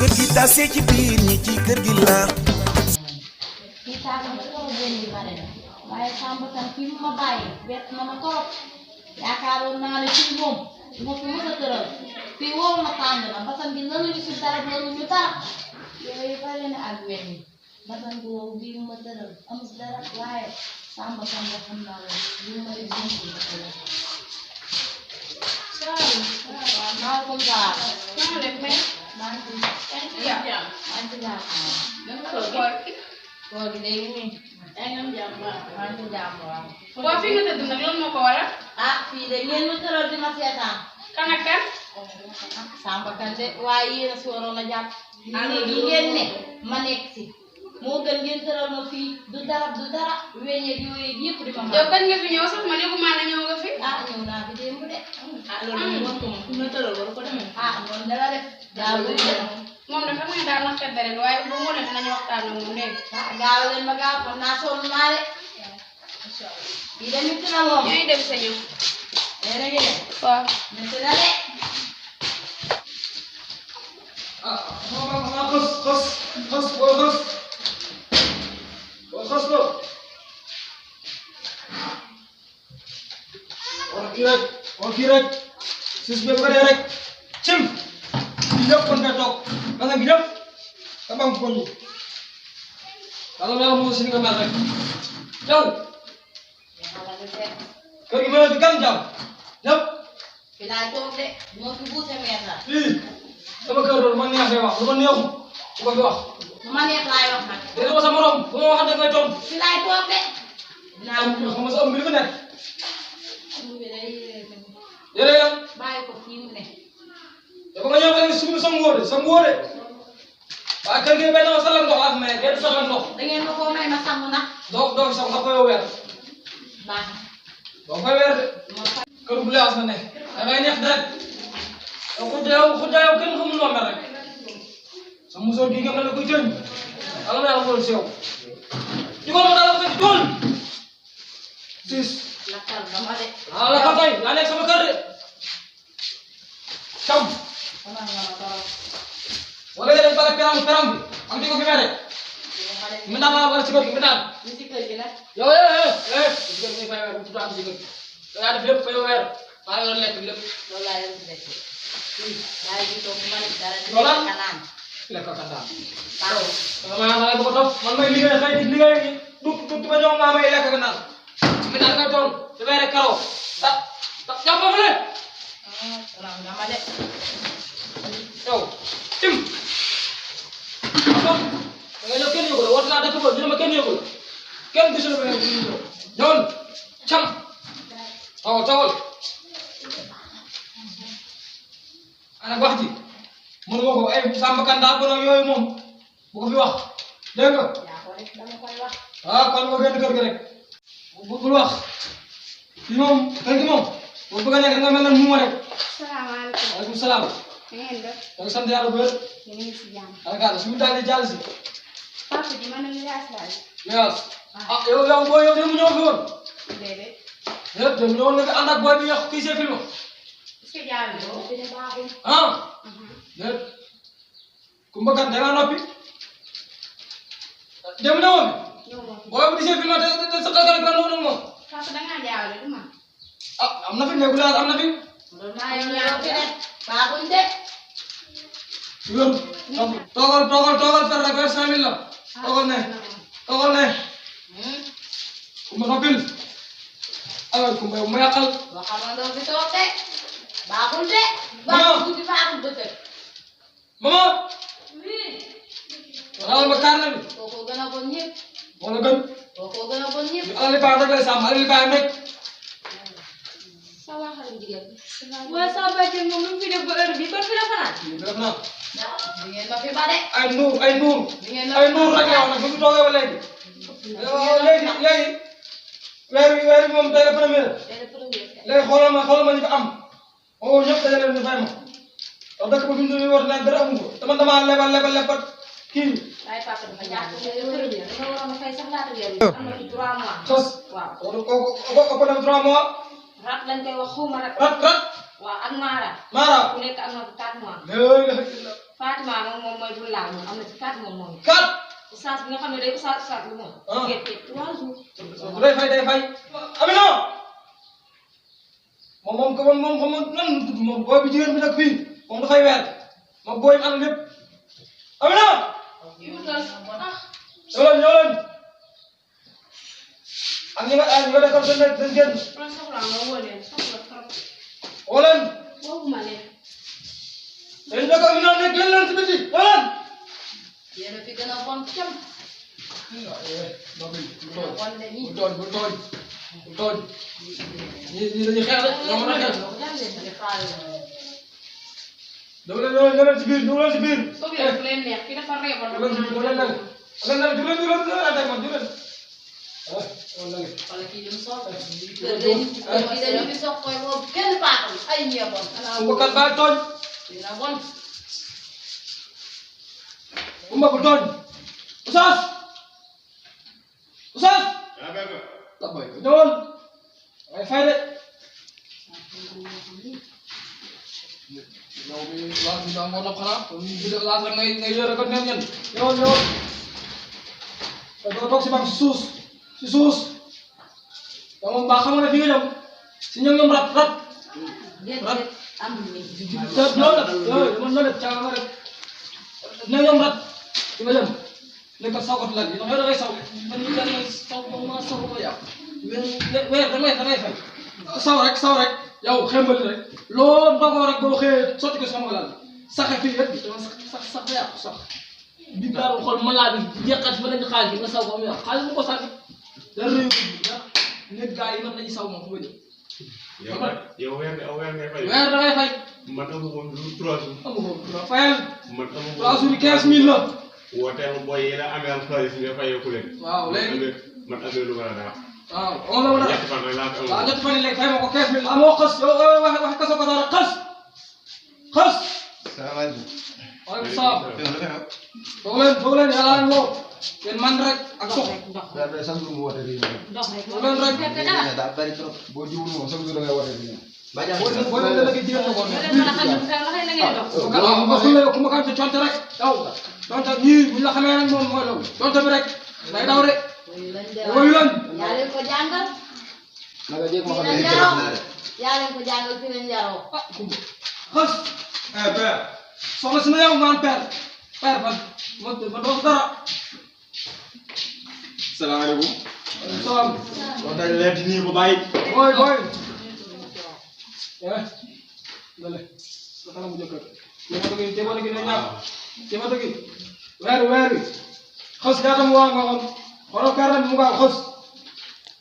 kër gi tasee ci biir ñi ci kër gi la. kii taal ma trop benn bi bare na waaye Samba tam kii mu ma bàyyi bett na ma trop yaakaaroon naa ne fii moom moo fi mës a tëral fii wóor na tàng na basan gi nanuñu si dara nanuñu dara yooyu bare na ak wet yi basan gi wow bii mu ma tëral amul dara waaye Samba tam nga xam naa la li ma def jëm ci dëkk la. waaw maaleykum salaam. Comment def mais maa ngi fi. ya maa ngi fi jàmm. dama ko koor koor gi day nii. ay ngam jàmm waaw maa ngi fi jàmm waaw. boo fi nga tëdd nag lan moo ko waral ah fii de ngeen ma tëral di ma seetaan. kan ak kan Samba Kante waaye yéen a si waroon a jàpp. léegi ngeen ne ma nekk si. moo gën ngeen tëral ma fii du dara weññeeg yooyu yëpp di ma yow kañ nga fi ñëw sax ma ne ko maa ne ñëw nga fi ah ñëw naa fi démb de. ah loolu moom ko moom fi ma tëral war ko demee. ah noonu dara def. gaaw leen de moom de xam nga daal na xet dara waaye bu mu ne dinañu waxtaan ak moom dégg ah gaaw leen ma gaaw xam naa sonn naa de. fii de nit na moom. ñooy dem sa ñëw yéen a ngi ne. waaw nit na de. kii rek sis bi bu ko dee rek cim ñëpp kon nga toog ba nga ñëpp nga bam ko ñu wala yàlla moo si nga mel rek yow kër gi mel bi gan jàmm ñëpp fi laay toog de moo fi buuse meer la. fii sama kër doon man neex wax lu ma neexu bu ko fi wax lu ma neex laay wax nag. dégg nga sa morom bu ma waxee da ngay tontu fi laay toog de. dinaa xam nga sa ëmb bi li fi nekk mu bi day yére yan bàyyi ko fii mu ne. dafa nga ñëw rek suñu sa ngóode waaye kër gi benn sa la ndox ak mais kenn soxla ndox da ngeen ma koo may ma sangu nag. doo fi sax nga koy weer baax doo koy weer de na. kër bu leas na ne da ngay neex direct yow ku jaayoo kenn xamul noo mel rek sa musóor gi nga mel ne kuy tëñ ala na yàlla si yow jugal ma daal fekk tool siis lakkal ba ma de. la ka tey yaa nekk sama kër de cam sonal nga ma torop. wala nga dem bala perang bi am di ko fi mere mi naan laa wala ci kër gi mi naan li si kër gi nag. yow ci kër gi fay weer bu tudd ci kër gi yaa def lépp fay weer maa yor lekk lépp loolu laa yor si dëkk bi. daal di toog ma ne dara di Lola? lekk naan. lekk ka daal waaw. dama naan bu ko topp man may liggéey xëy di liggéey du ba ñëw maa may lekk ka naan mi naan ngay toon su weere karaw ta jàpp fa le sonal nga ma de. yow tim da nga ñëw kenn yëgul woote naa dëkk ba ñu ne ma kenn yëgul kenn gisul ma ñëwoon cam tawal ana wax ji mënu ma ko ay Samba Kanda ko yooyu moom bu ko fi wax dégg nga yaa ko rek dama koy wax. kon nga génn kër gi rek bul wax fii moom kër gi moom boo bëgg a nekk nga mel ne muuma rek salaamaaleykum waaleykum salaam na ngeen def da nga sant yàlla bu wér ñu ngi si jàmm alkaati suñu daal di jàll si papa ji man mi yaas laa mais yow boo yow de mu ñëw fi woon déedéet déet de mu ñëwoon nga fi ànd ak booy bi yàq kii see film est-ce que jaar nga fi de baaxul. déet Kumba Kan da nga noppi dem na woon ñëw ma booy bu di see film te sa kàlla kan noonu moom papa da ngaa jaawale du ma am na fi néegu laas am na fi loolu maa yow yaa fi de baaxuñ de. wér toogal fer rek weer 5000 la toogal ne Kumba noppil aywa Kumba yow ma yàqal waxal ma doo fi toog de. baaxul de. Maman. baaxul guddi baaxul bëccëg. maman oui. rawal ma kaar na bi kookoo gën a bon ñëpp. wala gën kookoo gën a bon ñëpp. alali baam rek lay sàmm alali baam rek sa waa xale jigéen bi. waaye sama bàjjen moom lu mu fi def ba heure bi kon fi la fanaan def naa di ngeen ma fi ba de. ay nuur di ngeen ma ay fi nuur ba rek yow nag fi mu toogee ba léegi léegi weer bi moom tey la première léegi xoolal ma ñu ko am oo ñëpp dajale ñu fay ma wax dëkk ba fi mu toll nii war naa dara amu ko te man damaa lebal kii waaye papa dafa jàpp ne heure bi dafa waroon a fay sax laata weer bi. am na ci 3 mois. tos waaw. ko def 3 mois rat lañ koy wax xuma rek. rat waaw ak maara. maara ku nekk am na 4 mois. léegi Fatima moom mooy bu laaw moom am na ci 4 moom mooy. 4. Oustaz bi nga xam ne day oustaz lu moom. ah gerte 3 jours. day fay. Amina. moom nan moom booy bi jigéen bi nag fii moom dafay weer moom booy am lépp. Amina. ñoo leen. ak ñi nga defar seen génn. soxla nga woo leen soxla trop. woo leen. woowuma leen. dañu dëkk Amina nekk génn leen si biti woo leen. yéen a fi gën a bon cam. bu tooñ. ñii dañuy xeex rek ñoo mën a xeex. dama leen si biir soog leen fu leen neex ki dafa réewal la. wala kii lim soog. kii dañu fi soog koy boobu kenn baaxul ay ñee bon. Boubacar Ba tooñ. dina bon. bu tooñ. Oustaz. ñëwal. ay fay de. yow mi laaj bi daa moo nopp xanaa laaj rek ngay yore ko nen ñen ñëwal. doo toog si banque si suus yow moom baa xam nga ne fi nga jëm si ñoom rat am man na def caaga nga def ñoom rat fi nga jëm nekk saw ko laaj bi ndax yow da ngay saw man mii da ngay saw ma saw ko yàq weer da ngay fay saw rek yow xembali rek loo ndogoo rek boo xëyee sotti ko sama laal saxe fii rek sax yàqu sax bi daal xool malade bi jeexat ba dañu xaalis bi nga saw ko am yàqu xaalis bu ko sànni da rëy ko ndax nit gars yi man dañuy saw moom fu ba jëm yow weer ngay fay. weer da ngay fay man amu ko lu 3 jours. amu ko fayal man amu ko 3 jours 15 000 la. wooteel booy yi la amee am xaalis nga fayeeku leen. waaw léegi man amee lu ma la dara. waaw on la wala ñetti fan rek laa fi amoon. waaw ñetti fan yi léegi fay ma ko 15 000 amoo xës yow wax kaso rek xës. salaamaaleykum. waaleykum salaam. foog leen yàlla leen woo yéen man rek ak sox. daa day chaque jour mu woote nii. ndox rek foog leen rek. daa bari trop. boo jiwul moom chaque jour da ngay woote nii. boo leen dana jigéen na ko nga leen mën a xam ne la ngay dox. ku ma xam te conte rek daw conte ñii buñ la xamee nag moom mooy loolu conte bi rek day daw rek woyu leen yaa leen ko jàngal. naka jéeg ma xam fi ne leen yaroo yaa leen ko jàngal fi leen yaroo. xës père soxna si na yow ngaan père ma dox dara. salaamaaleykum. salaam. wax dëgg leen di nuyu ko bàyyi. booy dale sa xanamu jëkkër téeméer gi ne ñaar téeméer gi weer wi xës ñaata mu waa nga xam xoolal carnet mu nga xës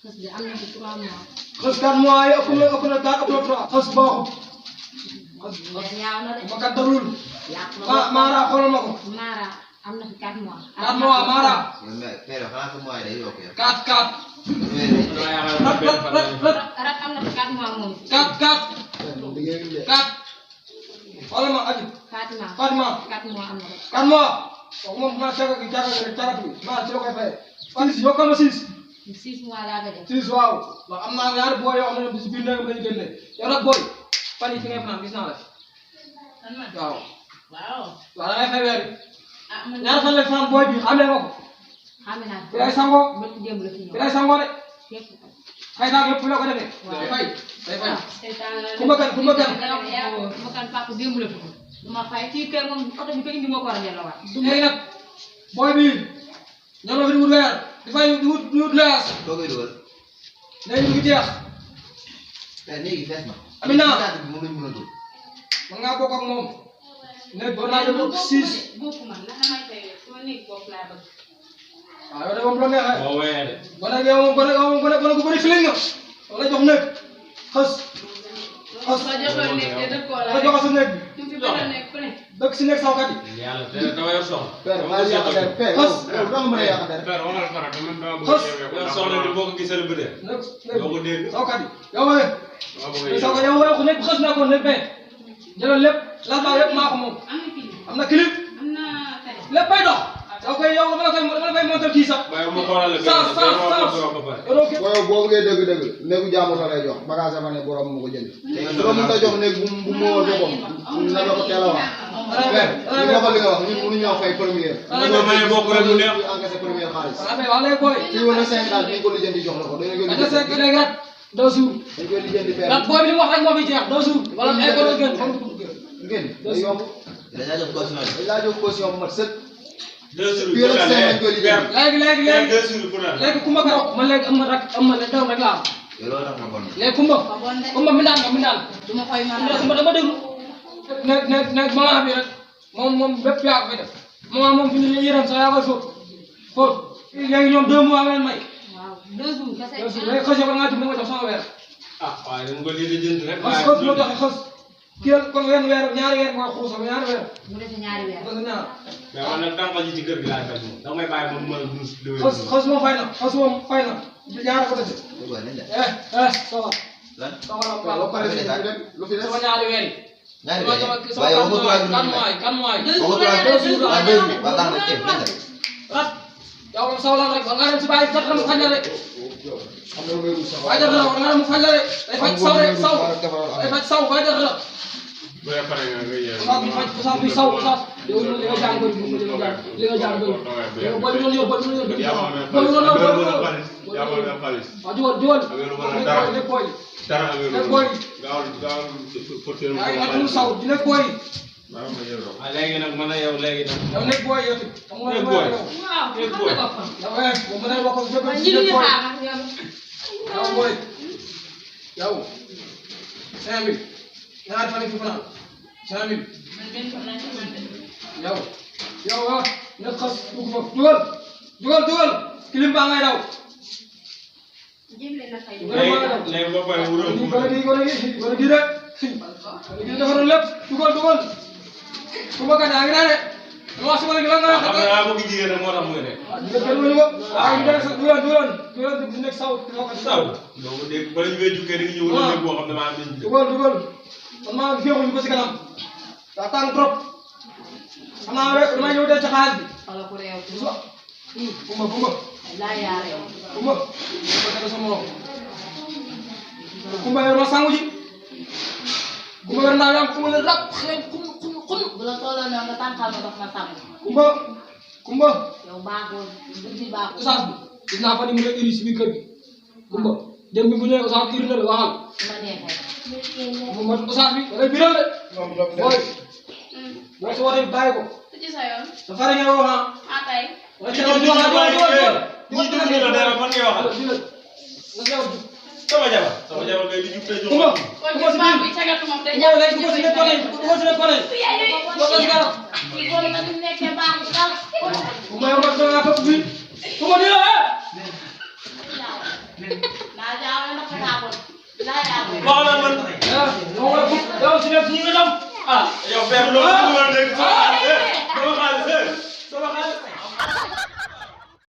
xës bi am na ci 3 mois. xës 4 mois yi ëpp na 4 ëpp na 3 xës baaxut mais ñaaw na de. ma kat darul yàq na Mara xoolal ma ko Mara am na fi 4 mois. 4 mois Mara mais xanaa sa mois day yokk yow. 4 rak am na fi 4 mois moom. 4 xoolal ma aji Fatima. Fatima 4 mois am na ko. 4 mois kooku moom maa caga gi maa ci la koy fayee 6 yokkal ma 6 6 mois laa ko def. 6 waaw ndax am naa ñaari booy yoo xam ne si biir néegam lañu génne yow nag booy fan yi fi ngay fanaan gis naa la fi waaw da ngay fay weer bi ñaari fan lay fanaan booy bi xamee nga ko xam naa fi lay sangoo bëgg démb la fi ñëw. fi lay sangoo de Fekk ko. xëy naa lépp la ko defee day fay ku ma kan ma kan papa démb la fi ñëw. du ma fay kii kër moom oto bi ko indi moo ko war a delloowaat. léegi nag booy bi ñoo ma fi di wut weer di fay di wut lees soo koy dugal. léegi ñu ngi jeex mais léegi fees na. Amina moom lañ mën a dul. man ngaa bokk ak moom léegi boo naa dem 6 bokk man ndax damay fay sama néeg bopp laa bëgg. waaw yow de moom la neexee boo wéyee de. gone gi moom gone gu bëri filing nga wala jox nekk xës ma joxoon nekk te dëkkoo la nga jox sa nekk bi fi bëgg nekk fu ne. dëkk si nekk sawkat yi yàlla te dama yor soxla. père maa ngi yàq der père xës yow dama mën a yàq der. père waxal farata man dama bëgg xës yor soxla di boo ko gisee lu bëri. nekk doo ko dégg. sawkat yi yow wee dama bëgg sawkat yow wee ko nekk xës naa ko nekk bee jëlal lépp la baax lépp maa ko moom am na kii am na clip am na télé. lépp bay dox yow dama la koy montal kii sax. waaye mu xoolal la sans booy boo bëggee dëgg-dëgg néegu jàmbur la lay jox bagage fa ne borom mu ko jënd. su ko mënta jox néeg bu mu woo boppam na la ko teel a wax. li nga wax ñun mënuñoo fay première. nga maye bokk rek mu neex. encaissé première xaalis. waaw léegi booy. fii woon na 5 daal dañ ko lijjanti jox la ko. dañu koy lijjanti léegi rek 2 jours. dañ koy lijjanti fee. ndax booy bi li mu wax rek moo fi jeex 2 jours. wala ay ko gën xam nga ngeen day yomb. dañ laa jox caution dañ laa jox caution bu mat sëkk. 2 jours fii rek 5 dañ koy lijjanti. léegi Kumba Karo man léegi am na rek rek laa am. yow loolu tax na bon. léegi Kumba mi daan du ma koy mën Kumba dama déglu ne maman bi rek moom bépp yaa ko fay def maman moom fi ñu yërëm sax yaa koy fóot léegi ñoom 2 mois ngeen may. waaw 2 jours kese. léegi xës yow nga ma jox sama weer. ah waaye dañ ko lii di jënd rek. xës moo joxe xës kii kon ñaari weer mooy xuusam ñaari weer. mu def ñaari weer. parce que ñaar. mais man nag tànqal ji ci kër gi laa fay moom da may bàyyi moom ma dus xës moom fay na xës moom fay na ñaara ko dese. dëgg la nañ la. ça va. lan. waaw ba pare lu fi des. sama ñaari weer yi. ñaari weer waaye yow waxu 3 jours ñu kan mooy. waxu 3 jours waaw 2 jours waaw baax na nañ la. rat yow moom saw lan rek war nga dem si bàyyi fekk na mu faj la de. xam nga lu may wut sax. waaye def na war nga dem mu faj la de. day faj saw rek saw day faj saw waaye def na. bu dee pare nga yeewu. saw bi saw saw. yow li nga jàng bëri li nga jàng bëri. yow booy bi noonu yow booy bi noonu yow. booy bi noonu yow yaa ma ne xaalis. waaw juwal. nekk booy. dara amee nekk booy. gaaw porteur mu yaa ngi nag saw di nekk booy. ah léegi nag man a yow léegi nag. yow nekk booy yow tamit. xam nga nekk booy. nekk booy. yow mën nañu bokk si nekk ñi booy. xaar yow booy. yow. 5000. ñaari fan yi fi fanaan. 5000. yow ah nekk xas dugg foofu dugal kilim baa ngay daw. léegi ba pare wóorul gone gi de ñu defaroon lépp dugal Kumba Kane yaa ngi naan de lu wax si wala gi lan nga wax. xam nga bëgg jigéen rek moo tax muy nekk. waaw ñu kenn wuñu ko waaye ñu def dugal di nekk saw saw donc dégg bala ñu koy jukkee dañuy ñëw wala boo xam ne maa ngi dugal man maa féexuñu ko si kanam daa tàng trop xam naa rek damay ñëw denc xaalis bi. wala ku réew. Kumba laa yaa réew. Kumba def sa morom Kumba yor ma sangu ji Kumba yor naa yam Kumba la rab xeeñ xun bu la tolloo noonu nga tànqal ma dox ma sàmm. Kumba yow baaxul guddi baaxul. Oustaz bi gis naa fa ni mu ne iri si biir kër gi Kumba dem bi bu ñëwee Oustaz iri na de waxal su ma neexee. moom mooy Oustaz bi da ngay biral de booy boo si wootee bàyyi ko ci sa yoon. dafa rek ngeen wax ah tey. wala ci loolu dugal ñi dund la dara man ngay waxal sama jabar ngay di jub tey jox Kumba kon ci baax bi cagatu moom day Kumba léegi dugal si ne kone dugal si ne kone kii boobu nag ñu nekkee baaxul dara. Kumba yow ma nga topp bi Kumba nii la naa jaawale ndax daa bon. laa jaawale. wax na man yow si nekk ñu nga dem ah yow père loolu du ma dégg sama xaalis